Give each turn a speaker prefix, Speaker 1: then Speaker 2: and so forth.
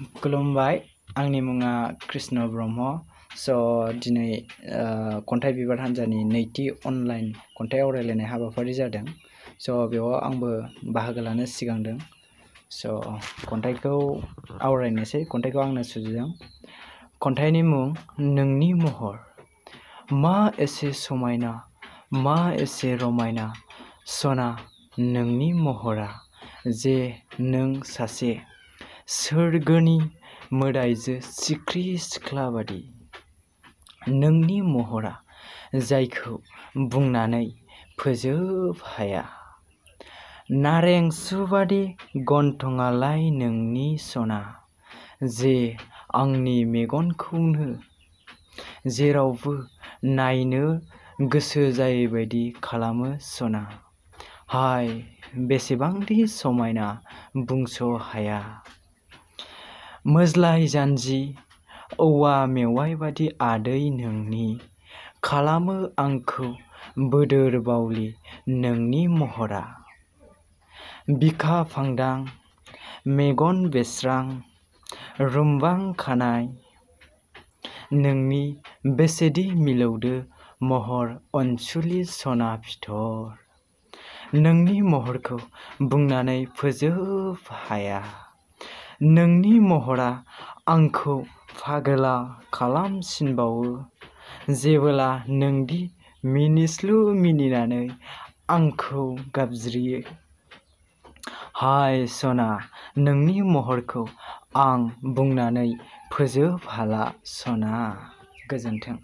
Speaker 1: खुलुमबाय, आंनि मुङा कृष्ण ब्रह्म। दिनै खन्थाइ बिबार हान्जानि नैथि अनलाइन खन्थाइ आवरायलायनाय हाबाफारि जादों। बेयाव आंबो बाहागो लानो सिगांदों। खन्थाइखौ आवरायनोसै। खन्थाइखौ आंनो सुजुदों। खन्थाइनि मुं नोंनि महर। मा एसे समायना, मा एसे रमायना सना नोंनि महरा, जे नों सासे सोरगोनि मोदाइजो सिख्रि सिख्ला बादि। नोंनि महरा जायखौ बुंनानै फोजोब हाया। नारें सुबादि गन्थङालाय नोंनि सना, जे आंनि मेगनखौनो जेरावबो नायनो गोसो जायैबादि खालामो सना। हाय बेसेबांदि समायना बुंस हाया। मोज्लाय जानजि औवा मेवाइ बादि आदै नोंनि, खालामो आंखौ बोदोर बावलि नोंनि महरा। बिखा फांदां, मेगन बेस्रां, रुम्बां खानाय नोंनि बेसेदि मिलौदो महर अनसुलि सना फिथर। नोंनि महरखौ बुंनानै फोजोब हाया। नोंनि महरा आंखौ फागोला खालामसिनबावो, जेबोला नोंदि मिनिस्लु मिनिनानै आंखौ गाबज्रियो। हाय सना नोंनि महरखौ आं बुंनानै फोजोब हाला सना। गोजोन्थों।